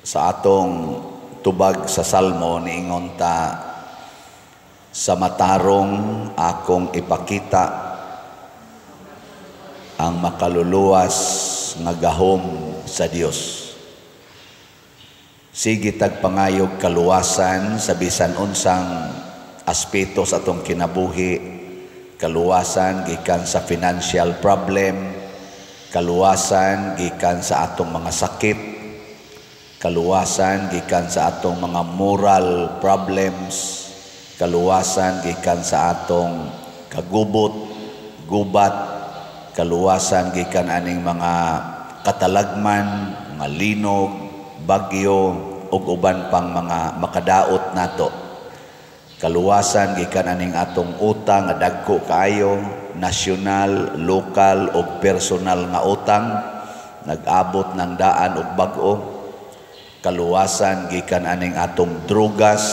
Sa atong tubag sa Salmo, niingon ta, "Sa matarong akong ipakita ang makaluluwas nga gahom sa Dios." Sige tag pangayog kaluwasan sa bisan unsang aspeto sa atong kinabuhi, kaluwasan gikan sa financial problem, kaluwasan gikan sa atong mga sakit, kaluwasan gikan sa atong mga moral problems, kaluwasan gikan sa atong kagubot, gubat, kaluwasan gikan aning mga katalagman, mga linog, bagyo, ug uban pang mga makadaot nato. Kaluwasan gikan aning atong utang nga dagko kaayo, nasyonal, lokal ug personal nga utang, nag-abot ng daan og bag-o. Kaluwasan gikan aning atong drugas,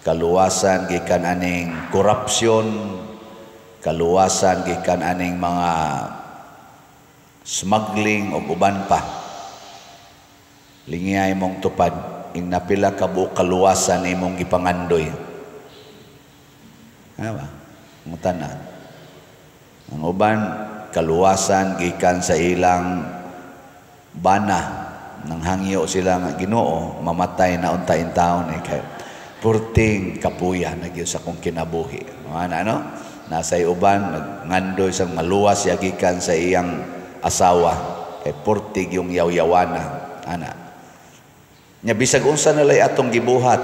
kaluwasan gikan aning korupsyon, kaluwasan gikan aning mga smuggling ug uban pa. Lingiyay mong tupad, ing napila ka buok kaluwasan imong gipangandoy. Ano ba? Ngutan na. Ang uban, kaluwasan gikan sa ilang bana. Nang hangyo sila nga, "Ginoo, mamatay na unta intawon eh, kay purting kapuya na gyud sa akong kinabuhi." Ano, ano? Nasa uban, nagngandoy sang maluwas siya gikan sa iyang asawa. Kay purtig yung yaw-yawana. Ana. Nya bisag unsa na lay atong gibuhat,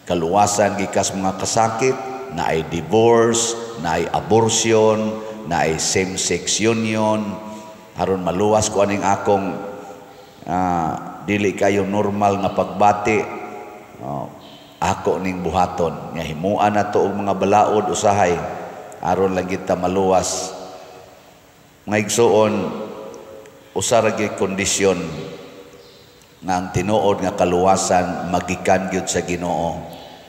kaluwasan gikas mga kasakit, na ay divorce, na ay abortion, na ay same-sex union, aron maluwas ko aning akong dili kayo normal nga pagbati, oh, ako ning buhaton. Nga himuan na to og mga balaod usahay aron lang kita maluwas. Mga igsuon, usa ra gyud kondisyon nga ang tinuod nga kaluwasan magikan gyud sa Ginoo.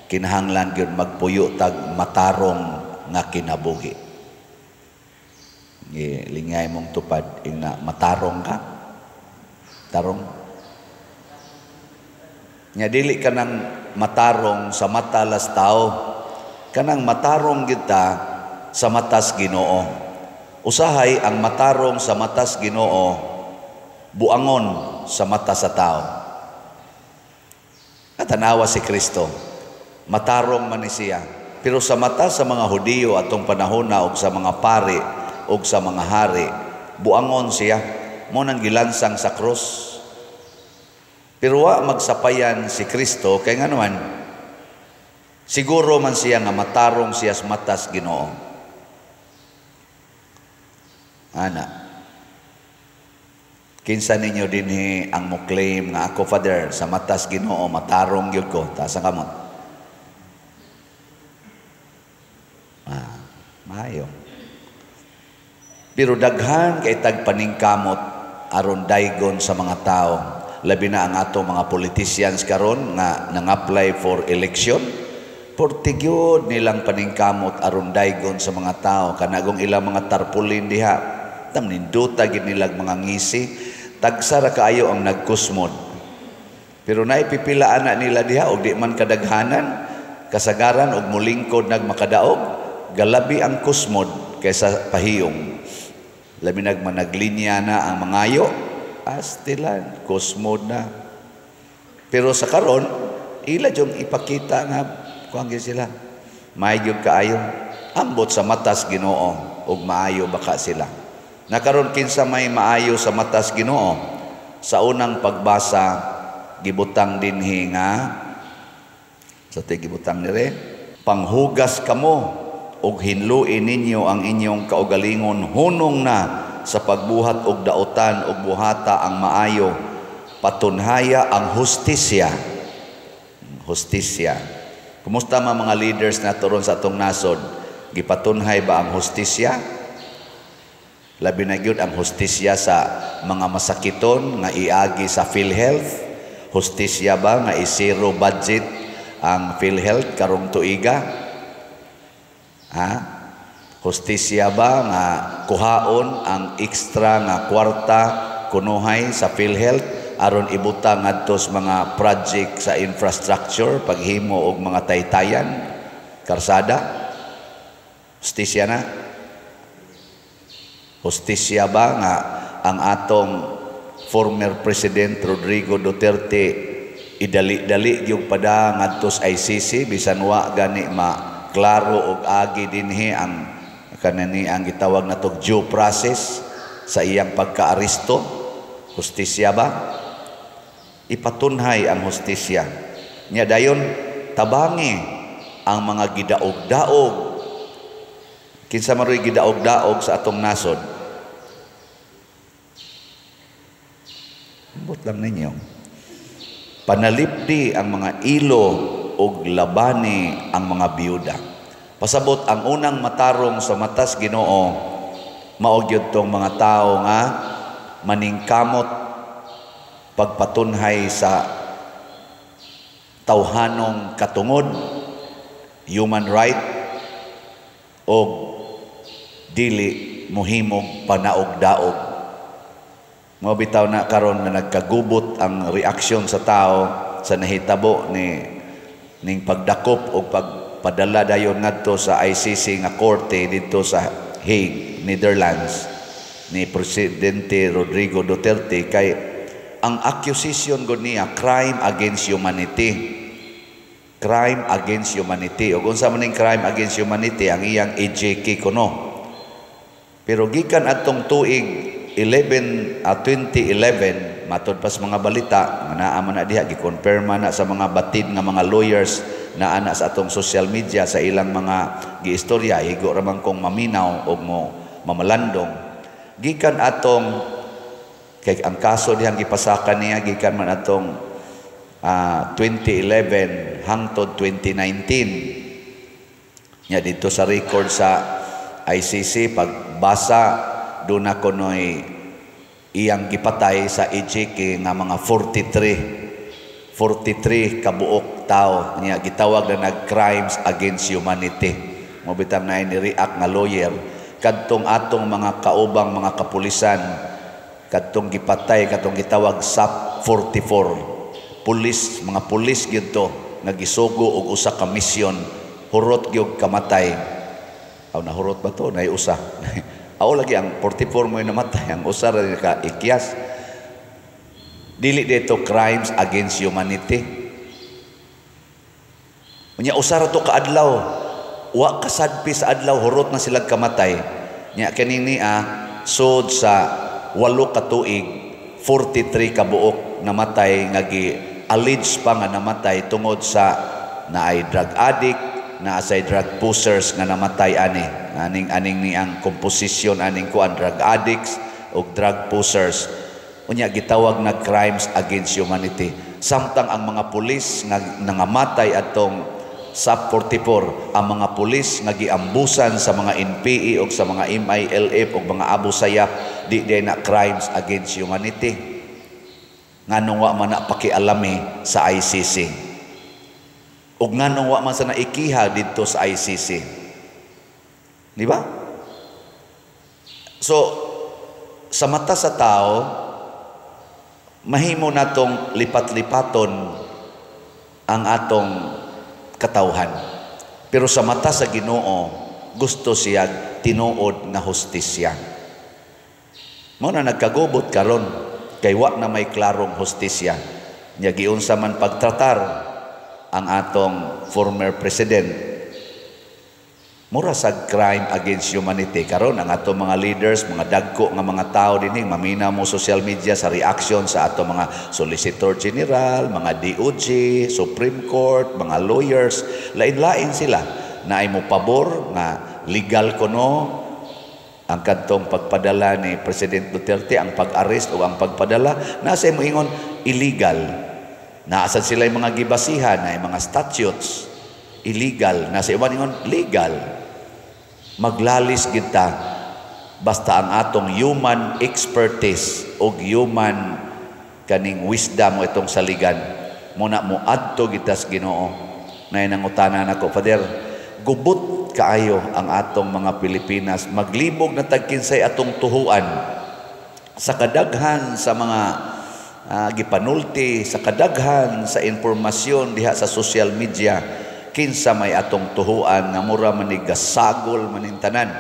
Kinahanglan gyud magpuyo tag matarong nga kinabuhi. Lingay mong tupad, ing na matarong ka. Tarong. Nya dili ka nang matarong sa mata las tao. Kanang matarong kita sa matas Ginoo. Usahay ang matarong sa matas Ginoo, buangon sa mata sa tao. Katanawa si Kristo, matarong man ni siya. Pero sa mata sa mga Hudiyo atong panahon na og sa mga pari og sa mga hari, buangon siya. Mo nang gilansang sa krus. Pero wa magsapayan si Kristo kay nga naman siguro man siya nga matarong siya sa matas Ginoo. Ana. Kinsa ninyo dinhi ang mo claim nga, "Ako, Father, sa matas Ginoo matarong gyud ko"? Taas ang kamot. Ah, maayo. Pero daghan kay tag paningkamot aron daygon sa mga tao. Labi na ang ato mga politicians karon nga nang-apply for election. Porte gyud nilang paningkamot aron daygon sa mga tao, kanagong ilang mga tarpaulin diha. Tam ninduta gid nilang mga ngisi, tagsa ra kaayo ang nagkusmod. Pero naipipila ana nila diha og di man kadaghanan, kasagaran og mulingkod nagmakadaog, galabi ang kusmod kaysa pahiyong. Labi nagmanaglinya na ang mangayo, astilan, kusmod na. Pero sa karon, ila yung ipakita nga kuang sila. Maayo kaayo. Ambot sa matas Ginoo ug maayo baka sila. Nakaron, kinsa may maayo sa matas Ginoo? Sa unang pagbasa, gibutang dinhi nga sa ti gibutang dire, "Panghugas kamo ug hinluin ninyo ang inyong kaugalingon hunong na sa pagbuhat og dautan ug buhata ang maayo, patunhaya ang hustisya." Hustisya. Kumusta man mga leaders nato ron sa atong nasod? Gipatunhay ba ang hustisya? Labi na gyud ang hustisya sa mga masakiton nga iagi sa PhilHealth. Hustisya ba nga i-zero budget ang PhilHealth karong tuiga? Ha? Hustisya ba nga kuhaon ang extra nga kwarta kunuhay sa PhilHealth? aron ibutang ngadto sa mga project sa infrastructure, paghimo og mga taytayan, karsada? Hustisya na? Hustisya ba nga ang atong former President Rodrigo Duterte idali-dali yung pada ngadto sa ICC bisan wa gani ma klaro og agi dinhi ang kanani ang gitawag natog due process sa iyang pagkaaresto? Hustisya ba? Ipatunhay ang hustisya. Nya dayon tabangi ang mga gidaog-daog. Kinsa man ro'y gidaog-daog sa atong nasod? Ambot lang ninyo. Panalipdi ang mga ilo og labani ang mga biyuda. Pasabot ang unang matarong sa matas Ginoo mao gyud tong mga tawo nga maningkamot pagpatunhay sa tawhanong katungod, human right, og dili mohimog panaog-daog. Mao bitaw na karon nga nagkagubot ang reaksyon sa tao sa nahitabo ni ning pagdakop og pagpadala dayon ngadto sa ICC nga korte didto sa Hague, Netherlands ni Presidente Rodrigo Duterte, kay ang accusation gud niya crime against humanity. Crime against humanity. Ug unsa man ning crime against humanity? Ang iyang EJK kuno. Pero gikan adtong tuig 2011, matod pa sa mga balita nga naa man na diha, gi-confirm na sa mga batid nga mga lawyers na ana sa atong social media sa ilang mga giistorya, igo ra man kong maminaw og mo mamalandong. Gikan atong kay ang kaso dihang gipasakan niya gikan man atong 2011 hangtod 2019. Nya dito sa record sa ICC pagbasa doon na kunoy iyang gipatay sa EJK nga mga 43 kabuok tao niya gitawag na nag crimes against humanity. Mo bitang na ni react nga lawyer kadtong atong mga kaubang mga kapulisan kadtong gipatay kadtong gitawag SAP 44 pulis, mga pulis gyud to nga gisugo og usa ka misyon, hurot gyud kamatay. Aw, nahurot ba to? Nay usa. Aw lagi ang 44 mo namatay, ang usa ra ka ikyas. Dili dito crimes against humanity. Unya usa ra to ka adlaw. Wa kasadpi sa adlaw hurot na sila kamatay. Nya kini niya sud sa 8 ka tuig 43 ka buok namatay nga gi allege pa nga namatay tungod sa naay drug addict, naa say drug pushers nga namatay ani. Aning aning ni ang komposisyon aning kuan drug addicts ug drug pushers. Unya gitawag na crimes against humanity. Samtang ang mga pulis nga nangamatay atong SAP 44, ang mga pulis nga giambusan sa mga NPA o sa mga MILF o mga Abu Sayyaf, di di na crimes against humanity. Nganong wa man na pakialami sa ICC? Ug nganong wa man sa naikiha didto sa ICC? Di ba? So, sa mata sa tao, mahimo natong lipat-lipaton ang atong katawhan. Pero sa mata sa Ginoo, gusto siya tinuod nga hustisya. Mao na nagkagubot karon kay wa na may klarong hustisya. Nya giunsa man pagtratar ang atong former president, mura sa crime against humanity. Karon ang atong mga leaders, mga dagko nga mga tao dinhi, mamina mo social media sa reaction sa atong mga Solicitor General, mga DOJ, Supreme Court, mga lawyers, lain-lain sila. Naay mo pabor nga legal kuno ang kadtong pagpadala ni President Duterte, ang pag-arrest o ang pagpadala, nasa mo ingon illegal. Naasad sila yung mga gibasihan na yung mga statutes, illegal. Nasa iban ingon legal. Maglalis kita basta ang atong human expertise o human kaning wisdom o itong saligan muna mo adto kita sa Ginoo. Nay nangutana nako, Father, gubot kaayo ang atong mga Pilipinas, maglibog na tag kinsay atong tuhuan sa kadaghan sa mga gipanulti sa kadaghan sa impormasyon diha sa social media, kinsa may atong tuhuan nga mura man ni gasagol maning tanan?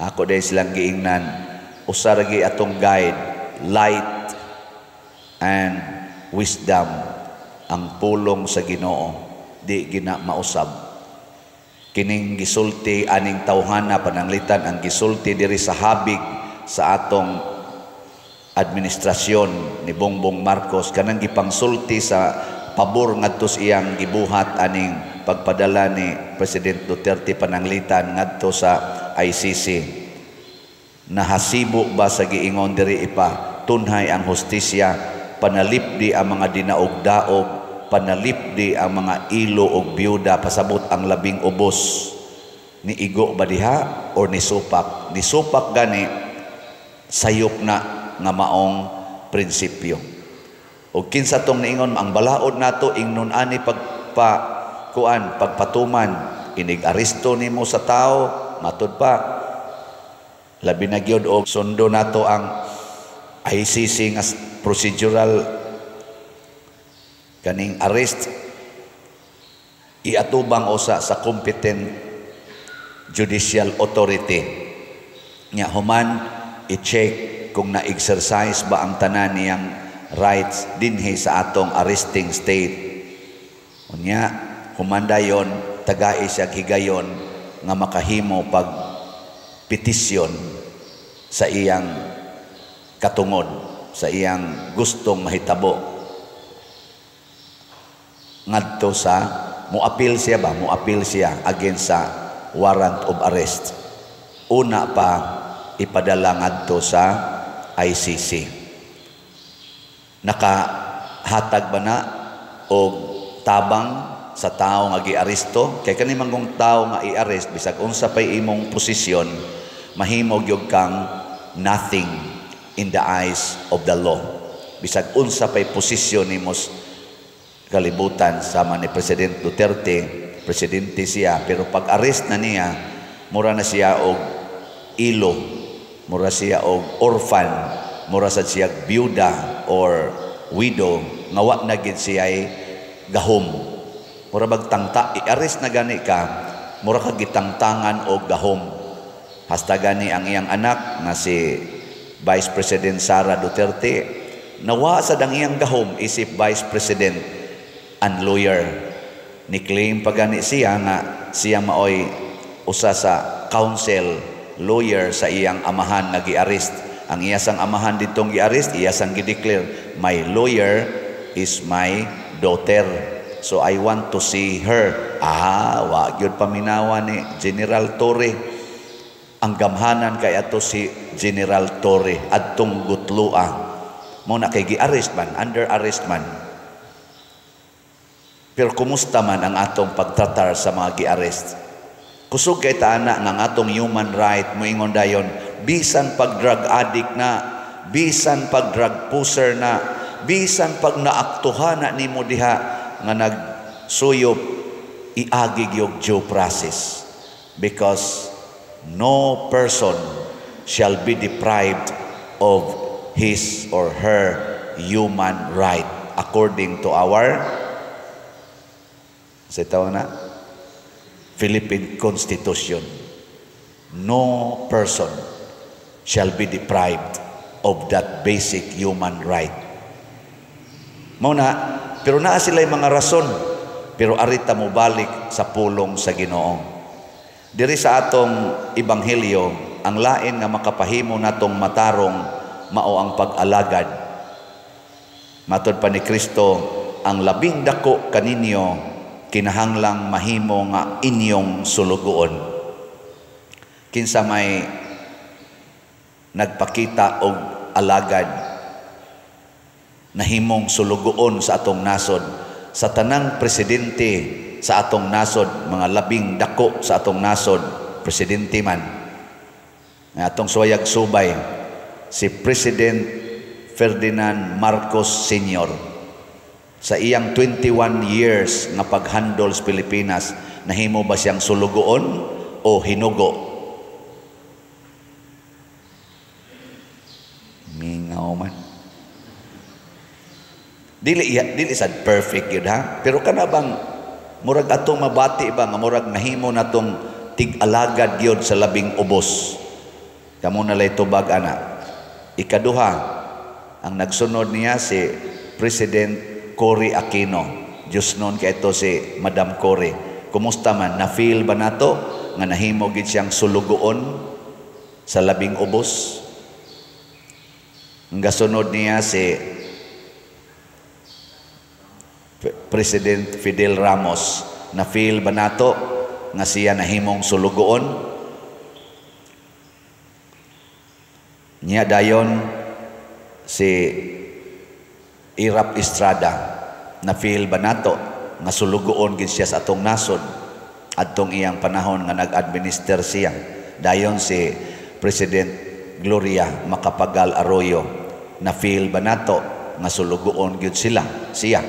Ako dahil silang giingnan, usa ra atong guide, light and wisdom, ang pulong sa Ginoo. Di gina mausab kining gisulti aning tawhana. Pananglitan ang gisulti diri sa habig sa atong administrasyon ni Bongbong Marcos, kanang gipangsulti sa pabor ngadto sa iyang gibuhat aning pagpadala ni President Duterte pananglitan ngadto sa ICC, nahasibo ba sa giingon diri ipa tunhay ang hustisya, panalipdi ang mga dinaog-daog, panalipdi ang mga ilo og byuda, pasabot ang labing ubos? Ni igo ba diha or ni supak? Ni supak gani, sayop na nga maong prinsipyo. O kinsa tong niingon ang balaod nato ingnon ani pagpa kuan pagpatuman, inig aresto nimo sa tao, matud pa labi na gyud og sundo nato ang ICC nga procedural kaning arrest, iatubang usa sa competent judicial authority nya, human i-check kung na-exercise ba ang tanan niyang rights dinhi sa atong arresting state. Unya human dayon tagai siya higayon nga makahimo pag petisyon sa iyang katungod, sa iyang gustong mahitabo ngadto sa mo-appeal siya ba, mo-appeal siya against sa warrant of arrest una pa ipadala ngadto sa ICC. Nakahatag ba na og tabang sa tao nga giaresto? Kay kani manggong tao nga i-arrest, bisag unsa pay imong posisyon, mahimo gyud kang nothing in the eyes of the law, bisag unsa pay posisyon nimo kalibutan. Sama ni President Duterte, presidente siya, pero pag arrest na niya, mura na siya og ilo, mura siya og orphan, mura sad siya byuda or widow nga wa na gid siya gahom. Mura bag tangta, i-arrest na gani ka, mura ka gitangtangan og gahom. Hasta gani ang iyang anak nga si Vice President Sara Duterte, nawa sa dang iyang gahom isip Vice President and lawyer. Ni claim pa gani siya nga siya maoy usa sa counsel lawyer sa iyang amahan nga gi-arrest. Ang iya sang amahan ditong gi-arrest, iya sang gi-declare, "My lawyer is my daughter, so I want to see her." Ah, wa gyud paminawa ni General Torre. Ang gamhanan kay ato si General Torre adtong gutlua mo na kay gi-arrest man, under arrest man. Pero kumusta man ang atong pagtratar sa mga gi-arrest? Kusog kay taana nga ang atong human right moingon dayon, bisan pag drug addict na, bisan pag drug pusher na, bisan pag naaktuhan na nimo diha nga nagsuyop, iagi gyud due process, because no person shall be deprived of his or her human right according to our sa tawag na Philippine Constitution. No person shall be deprived of that basic human right. Mao na, pero naa sila mga rason, pero arita mo balik sa pulong sa Ginoo. Diri sa atong ebanghelyo, ang lain nga makapahimo natong matarong mao ang pag-alagad. Matod pa ni Kristo, ang labing dako kaninyo kinahanglang mahimo nga inyong sulugoon. Kinsa may nagpakita og alagad, nahimong sulugoon sa atong nasod? Sa tanang presidente sa atong nasod, mga labing dako sa atong nasod, presidente man nga atong suwayag subay, si President Ferdinand Marcos Sr., sa iyang 21 years nga paghandle sa Pilipinas, nahimo ba siyang sulugoon o hinugo? Mingaw man. Dili dili sad perfect yun ha, pero kana bang murag atong mabati ba nga murag nahimo natong tig-alagad gyud sa labing ubos. Kamo na lay tubag ana. Ikaduha, ang nagsunod niya si President Cory Aquino. Diyos nun kay ito si Madam Cory. Kumusta man? Na-feel ba nato nga nahimo gid siyang sulugoon sa labing ubos? Ang gasunod niya si President Fidel Ramos. Na-feel ba nato nga siya nahimong sulugoon? Niya dayon si Erap Estrada. Na-feel ba nato nga sulugoon gid siya sa atong nasod adtong iyang panahon nga nag-administer siya? Dayon si President Gloria Macapagal Arroyo. Na-feel ba nato nga sulugoon gyud sila siya?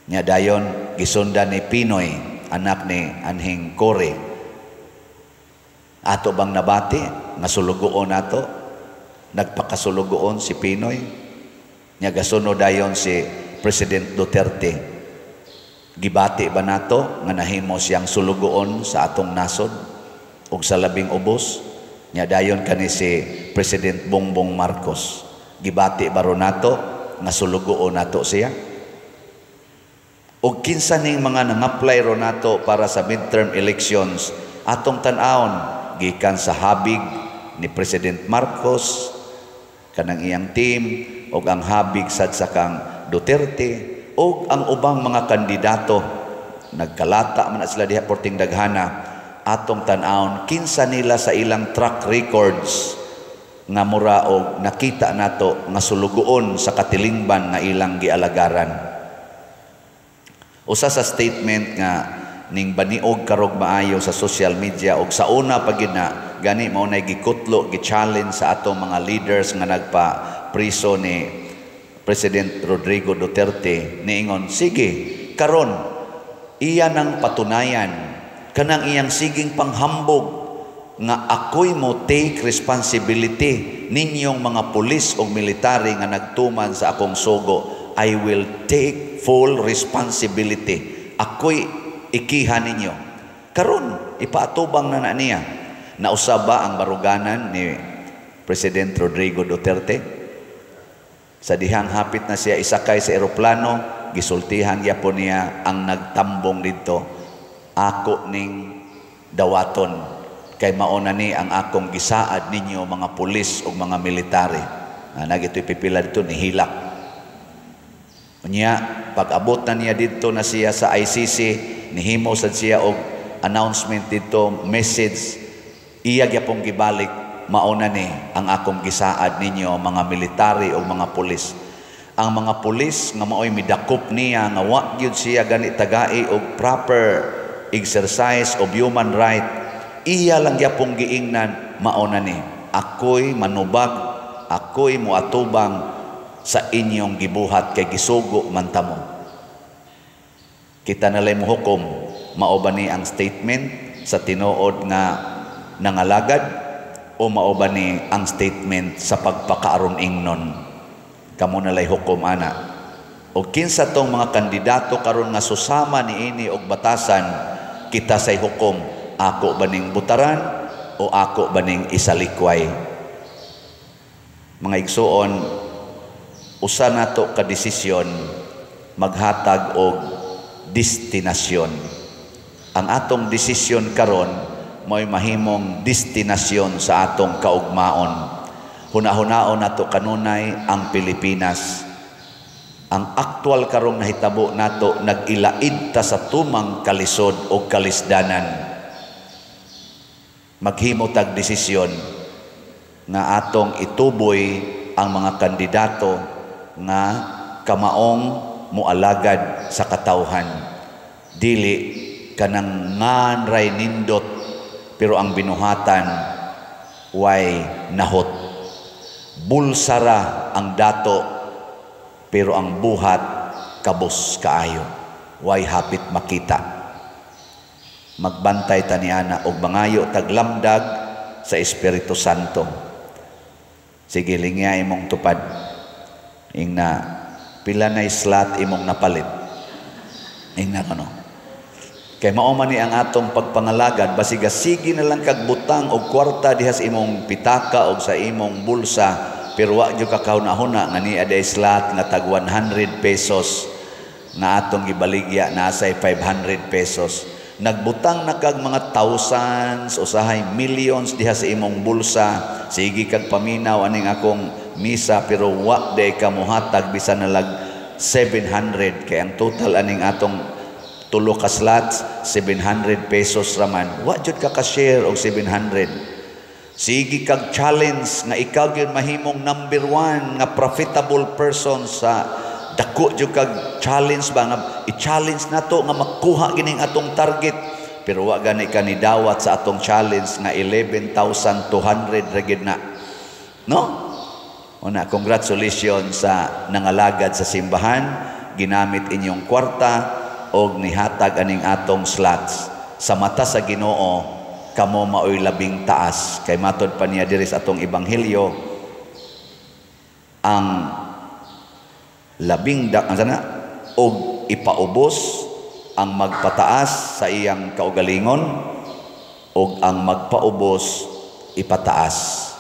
Nya dayon gisundan ni Pinoy, anak ni Anhing Cory. Ato bang nabati nga sulugoon nato? Nagpakasulugoon si Pinoy. Nya gasunod dayon si President Duterte. Gibati ba nato nga nahimo siyang sulugoon sa atong nasod ug sa labing ubos? Nya dayon kani si President Bongbong Marcos. Gibati ba ron nato nga sulugoon nato siya? Og kinsa ning mga nang-apply ron nato para sa midterm elections, atong tan-awon gikan sa habig ni President Marcos kanang iyang team, og ang habig sad sa kang Duterte og ang ubang mga kandidato. Nagkalata man na sila diha porting daghana. Atong tan-awon kinsa nila sa ilang track records nga mura og nakita nato nga sulugoon sa katilingban nga ilang gialagaran. Usa sa statement nga ning baniog karog maayo sa social media og sa una pa gid na gani mao nay gikutlo, gi-challenge sa atong mga leaders nga nagpa-priso ni President Rodrigo Duterte, niingon, sige, karon iya nang patunayan kanang iyang siging panghambog nga ako'y mo take responsibility ninyong mga pulis o military nga nagtuman sa akong sugo. I will take full responsibility. Ako'y ikiha ninyo. Karon ipaatubang na na niya. Nausab ba ang baruganan ni President Rodrigo Duterte? Sa dihang hapit na siya isakay sa eroplano, gisultihan gyapon niya ang nagtambong didto, ako ning dawaton kay mauna ni ang akong gisaad ninyo mga pulis o mga military. Nagito'y pipila dito nihilak. Unya, pag-abot na niya didto na siya sa ICC, nihimo sad siya og announcement didto, message, iya gyapong gibalik, mauna ni ang akong gisaad ninyo mga military o mga pulis. Ang mga pulis nga maoy midakop niya nga wa gyud siya gani tagai og proper exercise of human right, iya lang gyapong giingnan, mauna ni ako'y manubag, ako'y moatubang sa inyong gibuhat kay gisugo man tamo. Kita nalay mohukom, mao ba ni ang statement sa tinuod nga nangalagad o mao ba ni ang statement sa pagpakaaron ingnon? Kamo nalay hukom ana. O kinsa tong mga kandidato karon nga susama niini og batasan, kita say hukom, ako ba ning butaran o ako ba ning isalikway? Mga igsuon, usa nato ka desisyon maghatag og destinasyon. Ang atong desisyon karon mo'y mahimong destinasyon sa atong kaugmaon. Hunahunaon nato kanunay ang Pilipinas. Ang aktual karong nahitabo nato, nag-ilaid ta sa tumang kalisod o kalisdanan. Maghimo tag desisyon nga atong ituboy ang mga kandidato nga kamaong mualagad sa katawhan. Dili kanang nganray nindot pero ang binuhatan way nahot. Bulsara ang dato pero ang buhat kabos kaayo, way hapit makita. Magbantay ta niana og mangayo taglamdag sa Espiritu Santo. Sige, lingya imong tupad. Ingna Pila na slot imong napalit? Ingna ko, no? Kay mao man ni ang atong pagpangalagad, basiga sige na lang kag butang og kwarta diha sa imong pitaka og sa imong bulsa, pero wa jud ka kahuna-huna nga nia diay slot nga tag 100 pesos nga atong gibaligya, nasay 500 pesos. Nagbutang na kag mga thousands, usahay millions diha sa imong bulsa, sige kag paminaw aning akong misa, pero wa diay ka mohatag bisan na lag 700, kay ang total aning atong tulo ka slots 700 pesos raman. Wa jud ka ka-share og 700. Sige kag challenge nga ikaw gyud mahimong number one nga profitable person sa dako jud kag challenge ba nga i-challenge nato nga makuha gining atong target, pero wa gani ka ni dawat sa atong challenge nga 11,200 ra gid na, no? Una, congratulations sa nangalagad sa simbahan, ginamit inyong kwarta og nihatag aning atong slots. Sa mata sa Ginoo, kamo maoy labing taas, kay matod pa niya diri sa atong ebanghelyo, ang labing da ang sana og ipaubos ang magpataas sa iyang kaugalingon ug ang magpaubos ipataas.